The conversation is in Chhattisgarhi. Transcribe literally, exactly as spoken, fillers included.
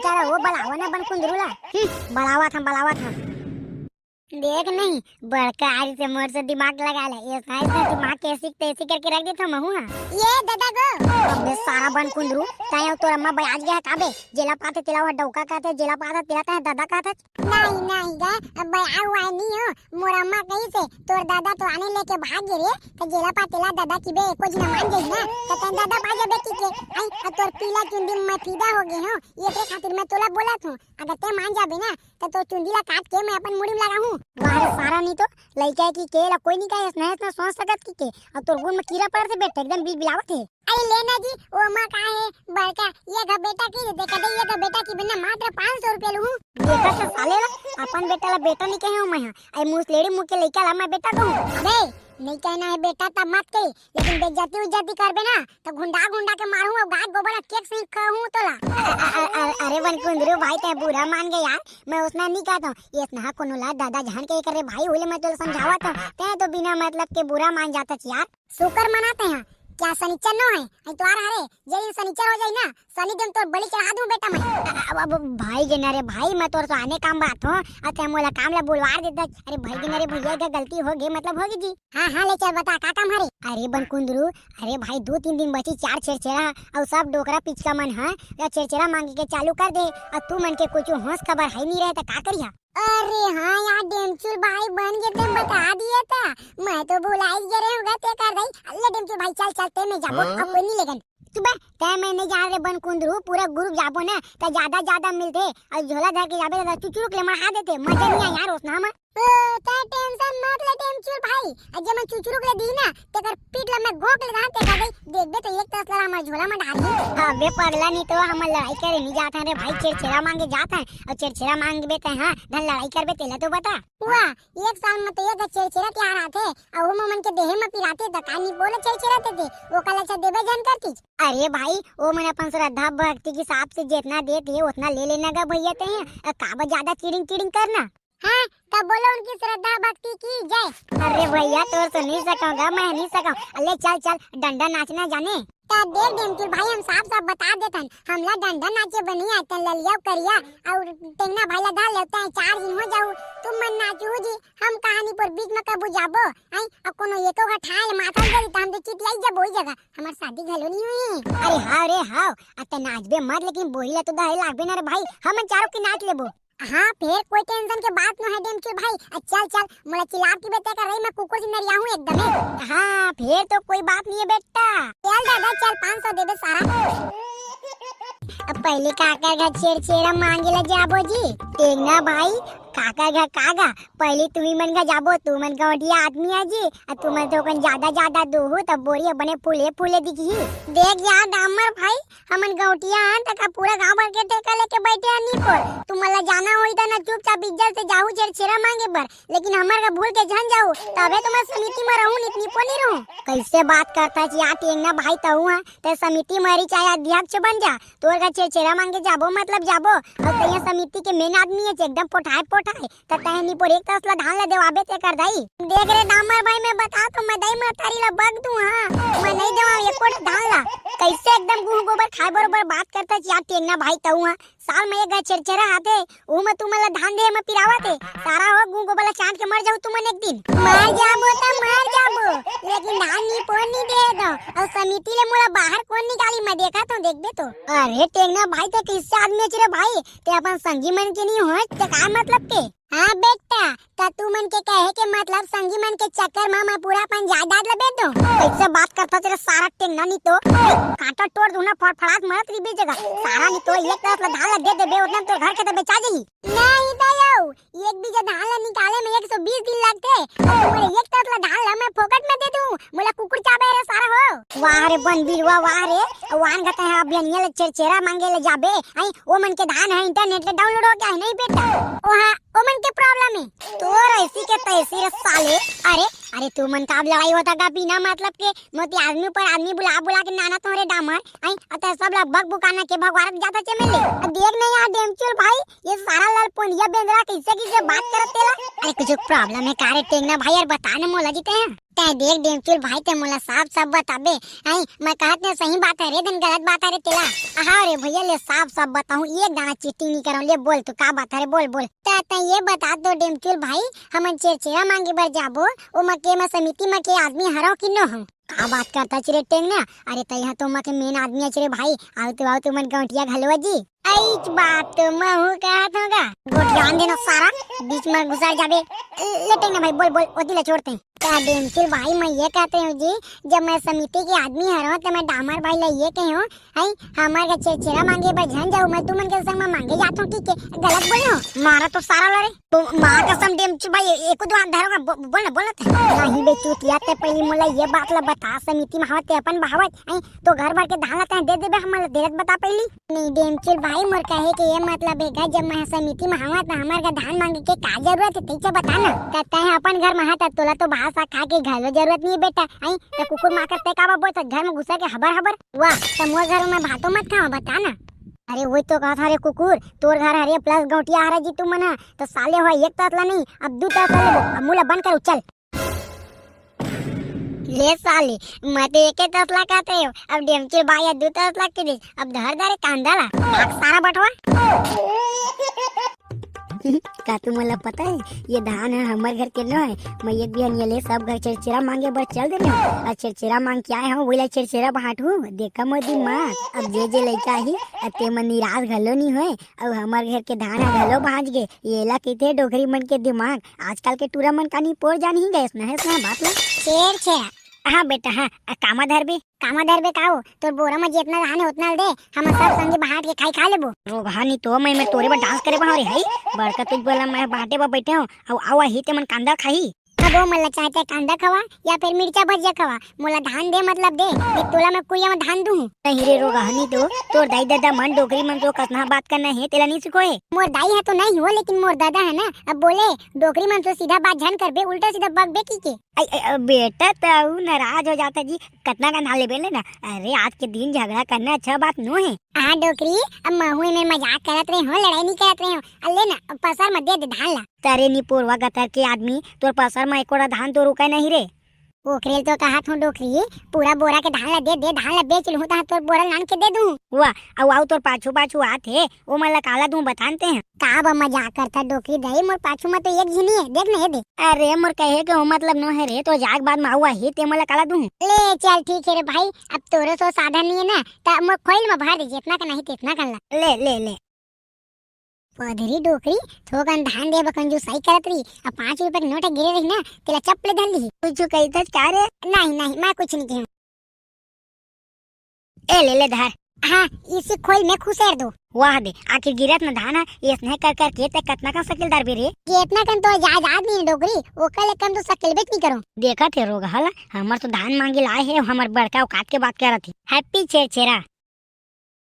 अरे वो बलावा ना बन कुंदरू ला। हम्म, बलावा था, बलावा था। देख नहीं, बड़का आरी से मोर से दिमाग लगा ले। ये साइज से दिमाग कैसी तैसी करके रख देता महू हा। ये दादा गो। अबे सारा बन कुंदरू, तय तोर अम्मा बयाज गया काबे? जेला पाथे तेला वो डौका कहते, जेला पाथे तेला तय दादा कहते। नहीं, नहीं गा, अब बया हुआ नहीं हो। मोर अम्मा कही से, तोर दादा तो आने लेके भाग गे रे, तो जेला पाथे तेला दादा की बे, एको जी ना मान गई ना, तो तय दादा भाग जाबे की के, आई, अब तोर पीला चुंदी में फिदा हो गए हो, ये के खातिर मैं तोला बोला थू, अगर ते मान जाबे ना, त तोर चुंदी ला काट के मैं अपन मुड़ी में लगाहूं। वाह रे सारा, नहीं तो लइका की के ला कोई नहीं कहे, ऐसना, ऐसना सोच सकत की के। अब तोर गुण में कीड़ा पड़त हे बेटा, एकदम बिलबिलावत हे। अरे लेना जी, वो माँ का है बड़का, ये घर बेटा की दे, कदे ये घर बेटा की बिना मात्र पाँच सौ रुपया लूं। देखा तो साले ला, अपन बेटा ला बेटा नहीं कहे हूँ मैं, हाँ। अरे मुसलेड़ी मुंह के लइका ला मैं बेटा कहूँ? अबे, नहीं कहना है बेटा तब मत कही, लेकिन बेइज्जती उज्जती करबे ना, तो घुंडा घुंडा के मारूं और गाय गोबर का केक से ही खाऊं तोला। अ-, अ-, अ-, अ-, अरे बन कुंदरू भाई, तय बुरा मान गए यार, मैं उसना नहीं कहता हूँ। ये स्नेहा कोनो ला दादा जान के करे भाई, उले मैं तोला समझावत हूँ, तय तो बिना मतलब के बुरा मान जाता छी यार। शुक्र मनाते हैं, क्या शनिचर नो है, इतवार हरे, जे दिन शनिचर हो जाई ना, शनि दिन तोर बलि चढ़ा दूं बेटा मैं। अब, अब भाई गे ना रे भाई, मैं तोर साने काम बात हो, अते मोला काम ला बुलवार देता। अरे भाई गे ना रे भैया, का गलती हो गई, मतलब हो गई जी। हाँ, हाँ, ले चल बता, का काम हरे? अरे बन कुंदरू, अरे भाई दो तीन दिन बची चार छेरछेरा, और सब डोकरा पिचका मन हा, या छेरछेरा मांगे के चालू कर दे, और तू मन के कुछ होश खबर है नहीं रहे तो का करिया? अरे हाँ यार, डेमचुल भाई बन गए, ते बता दिए था, मैं तो भुलाई गए रहूंगा ते कर दई। अल्ले डेमचुल भाई, चल चल, ते मैं जाबो, हाँ? अब कोई नहीं लेगन। तू बे, ते मैं नहीं जा रे बन कुंदरू, पूरा ग्रुप जाबो ना, ते ज्यादा ज्यादा मिलते, और झोला धर के जाबे तो चुचुरुक ले मढ़ा देते, मजा नहीं आया यार उसना हम। ओ, ते टेंशन मत ले डेमचुल भाई, आज जे मैं चुचुरुक ले दी ना, तेकर पीठ ला मैं गोक ले दान ते कर दई, देखबे तो एक तसला हमर झोला में डाल दी। अबे पगला, नहीं तो हम लड़ाई करे नहीं जाता रे भाई, छेरछेरा मांगे जाता है, और छेरछेरा मांगबे ते हाँ, धन लड़ाई करबे तेला तो बता। वाह, एक साल में तो एक छेरछेरा तिहार आथे, अउ ओमा मन के देहे में पिराथे, त का निपोर ल छेरछेरा देथे, ओकर ले अच्छा देबे झन करतिस। अरे भाई, ओ मन अपन श्रद्धा भक्ति के हिसाब से जेतना देत हे, ओतना ले लेना गा भैया ते हैं, अ, काबर ज्यादा चिड़िंग चिड़िंग करना। हाँ, तब बोलो उनकी श्रद्धा भक्ति की जय। अरे भैया, तोर से नहीं सकूंगा, मैं नहीं सकूं। अले चल चल, डंडा नाचना जाने। त देख डेमचुल भाई, हम साफ साफ बता देथन, हमला डंडा नाचे बर नइ आय, तन ललिया अउ करिया अउ टेंगना भाई ला धर लेवत हैं, चार झिन हो जाहू, तुम मन नाचहू जी, हम कहानी पर बीच में कबू जाबो, हैं? अउ कोनो एको घा ठाल माथा ल गरी त हम तो चिटियाई जब वही जगह, हमर शादी घलो नइ होई। अरे हाव रे हाव, अ त नाचबे मत, लेकिन बोही ला तो धरे लागबे ना रे भाई, हमन चारों की नाच लेबो। हाँ, फेर कोई टेंशन के बात नो है डेमचुल भाई। अ, चल, चल, मोला चिल्लात की बेटा कर रही, मैं कुकुर से नरिया हूँ एकदम। हाँ, फेर तो कोई बात नहीं है बेटा। चल दादा, चल, पाँच सौ दे दे सारा। अब पहले काकर घर छेरछेरा मांगे ला जाबो जी। टेंगना भाई, काकर घर कागा, पहले तुम्ही मन घर जाबो, तू मन गौंटिया आदमी है जी। अ, तुमन तो कन ज्यादा, ज्यादा दोहू, तब बोरी बने फूले, फूले दिखही। देख यार डामर भाई, हमन गौंटिया हन, त का पूरा गांव भर के ठेका लेके बैठे हन निपोर? तुमन ला जाना होई त ना चुपचाप इज्जत से जाहू छेरछेरा मांगे बर, लेकिन हमर का भूल के झन जाहू, तभे तुमन समिति म रहू, नित निपोर नी रहू। कैसे बात करता छी यार टेंगना भाई तहू ह, ते समिति म रही चाहे अध्यक्ष बन जा, तोर का छेरछेरा मांगे जाबो मतलब जाबो, अउ तैया समिति के मेन आदमी है, एकदम पोठाए पोठाए। त तैं निपोर एक तसला धान ला देवाबे ते कर दाई। देख रे डामर भाई, मैं बता तो मैं दाई महतारी ला बक दूं, हाँ। मैं नहीं देवा एको ठो धान ला। कैसे एकदम गुह गोबर खाए बरोबर बात करता छी यार टेंगना भाई तहू, हाँ। साल में एक घा छेरछेरा आथे, ऊ में तुमन ला धान दे में पिरावत हे। सारा हो गुह गोबर ला चाट के मर जाहू तुमन एक दिन। मर जाबो त मर जाबो, लेकिन धान निपोर नी दे दो। अउ समिति ले मोला बाहर कोन निकाली, मैं देखा तो देखबे तो। अरे टेंगना भाई, ते किससे आदमी रे भाई? ते अपन संगी मन के नहीं हो, ते का मतलब के? हाँ बेटा, त तू मन के कहे के मतलब संगी मन के चक्कर म मैं पूरा अपन जायदाद ल बेच दूं? कैसे बात करता तेरा सारा टेंगना, नी तो कांटा तोड़ दूं ना, फड़फड़ात मरत रही बेचेगा। सारा नी तो एक तरफ ल धान ल दे देबे, उतना में तोर घर के तो बेचा जाही। नहीं दयो, एक बीघा धान ल निकाले में एक सौ बीस दिन लगथे, अउ तुम्हारे एक तरफ ल धान ल मैं फोकट में दे दूं, मोला कुकुर चाबे रे सारा हो। वाह रे बन बिरवा, वाह रे, वान गता है अभियनिया ल छेरछेरा मांगे ले जाबे, आई ओ मन के धान है इंटरनेट ले डाउनलोड हो गया है, नहीं बेटा? ओहा ओमन के प्रॉब्लम हे। तोर ऐसी के तैसी रे साले। अरे, अरे तुमन का अब लड़ाई होता का बिना मतलब के? मोती आदमी ऊपर आदमी बुला बुला के नाना तोरे डामर। आई, अतः सब लोग बक बुकाना के भगवान जाता चे मिले। अब देख नहीं यार डेमचुल भाई, ये सारा ललपोनिया बेंदरा कैसे कैसे बात करत तेला। अरे कुछ प्रॉब्लम है का रे टेंगना भाई यार, बता न मोला जीते हैं। तैं देख डेमचुल भाई, तैं मोला साफ साफ बताबे। आई, मैं कहत हँव सही बात हरे, धन गलत बात हरे तेला। हाँ रे भइया, ले साफ साफ बताहूँ, एक दाना चीटिंग नइ करँव। ले बोल, तू का बात हरे, बोल बोल। त तैं ये बता तो डेमचुल भाई, हमन चेरचेरा मांगे बर जाबो, ओमा के मैं समिति म के आदमी हरँव कि नो हँव? का बात करथस रे टेंगना? अरे तैं ह तो ओमा के मेन आदमी अच रे भाई। आव तो आव, तुमन गौंटिया घलो जी। अइच बात तो महूँ कहत हँव गा। गोठियान दे ना सारा, बीच म घुसर जाबे। ले टेंगना भाई, बोल बोल, ओती ला छोड़ तैं। त डेमचुल भाई, मैं ये कहत रहेंव जी, जब मैं समिति के आदमी हरँव त मैं डामर भाई ला ये कहेंव, हई, हमर घर चेरचेरा मांगे बर झन जाहू, मैं तुमन के संग म मांगे जात हँव कहिके गलत बोले हँव? मारा तो सारा ला रे। तो माँ कसम डेमचुल भाई, ए-, एको दो हाथ धरो ना, बो-, बोल ना, बोल ना तैं। नहीं बे चूतिया, तैं पहिली मोला ये बात ला बता, समिति म हवत तैं अपन बहावत, हई, तो घर भर के धान ला तैं दे देबे, हमन ला दे देत बता पहिली। नहीं डेमचुल भाई, मोर कहे के ये मतलब हे गा, जब मैं समिति म हवँव त हमर घर धान मांगे के का जरूरत हे, तैं बता ना। त तैं अपन घर म हा त तोला तो भात साग खाए के घलो जरूरत नइ हे बेटा, हई, त कुकुर माकर तैं काबर बोलथस घर म घुसर के हबर हबर? वाह, त मोर घर म भातो मत खावँव, बता ना। अरे वही तो कहत हँव रे कुकुर, तोर घर हरे plus गौंटिया हरे जी तुमन ह, त साले हो एक तसला नहीं, अब दू तसला लेबो, अब मुँह ला बंद कर, चल। ले साले, मैं तो एके तसला कहत रहेंव, अब डेमचुल भाई ह दू तसला कहि दिस, अब धर दे रे कांदा ला, भाग सारा बटवा। का तुमन ला पता हे, ये धान ह हमर घर के नो हे। मैं एक बिहान ये ले सब घर चेरचेरा मांगे बर चल देने हँव। अउ चेरचेरा मांग के आए हँव, वोला चेरचेरा बांटहूँ। देखा मोर दिमाग, अब जे जे लइका आही, अउ ते मन निराश घलो नइ होय। अउ हमर घर के धान ह घलो बांच गे। येला कहिथे डोकरी मन के दिमाग। आजकल के टूरा मन कानी पोर जान ही गए, सुना हे, सुना बात ला। चेरचेरा। हाँ बेटा, हाँ, आ कामा धरबे? कामा धरबे का हो? तोर बोरा म जेतना धान हे, ओतना ल दे, हमन सब संगी बांट के खाई खा लेबो। रोगहा नहीं तो मैं, मैं तोरे बर dance करे बर हँव रे, हई? बड़का तुझ बोला मैं बांटे बर बैठे हँव, अउ आवा ही ते मन कांदा खाही। अब वो मन ला चाहे ते कांदा खवा या फिर मिर्चा भजिया खवा, मोला धान दे मतलब दे, नहीं तोला मैं कुइया म धान दूँ। नहीं रे रोगहा नहीं तो, तोर दाई ददा मन डोकरी मन तो कतना बात करना हे, तेला नहीं सिखोय हे। मोर दाई ह तो नहीं हो, लेकिन मोर ददा हे ना, अब बोले, डोकरी मन तो सीधा बात झन करबे, उल्टा सीधा बकबे कहिके। अई, अई, अई, बेटा, त अउ नाराज हो जाता जी। कतना कन धान लेबे ले ना? अरे, आज के दिन झगड़ा करना अच्छा बात नो हे। हाँ, डोकरी, अब महूँ एमे मजाक करत रहेंव, लड़ाई नहीं करत रहेंव। अब ले ना, अब पसर म दे दे धान ला। तरे निपोरवा गतर के आदमी, तोर पसर म एकोड़ा धान तो रुके नहीं रे। ओकरे ल तो कहत हँव डोकरी, पूरा बोरा के धान ला दे दे, धान ला बेच लूहूँ, तहाँ तोर बोरा लान के दे दूँ। वाह, अउ, अउ तोर पाछू पाछू आत हे, ओ मन ला काला दूँ बतान ते ह। का बा मजाक करता डोकरी दाई, मोर पाछू म तो एक झिनी हे, देख ना ये दे। अरे मोर कहे के हो मतलब नो हे रे, तो जाग बाद म आऊ आही ते मोला काला दूँ। ले चल ठीक हे रे भाई, अब तोरो सो साधन नहीं हे ना, त मोर खोइल म भर दे, जेतना कन आही तेतना कन ला। ले, ले, ले। पधरी डोकरी, थोकन धान दे बर कंजूसाई करत रही, अब पाँच रुपया के नोट गिरे रही ना, तेला चप ले धर लिही। कुछ कहिथस का रे? नहीं, नहीं, मैं कुछ नहीं कहूँ। ए ले ले धर। हाँ, इसी खोइल में खुसेर दो। वाह बे, आखिर गिरत न धान ह, ये स्नेह कर कर के ते कतना कन सकेल दरबे रे? केतना कन तो जायदाद नहीं हे डोकरी, ओकर ले कम तो सकेलबेच नहीं करो। देखत हे रोगहा ला, हमर तो धान मांगे ला आए हे, हमर बड़का औकात के बात करत हे। Happy छेरछेरा।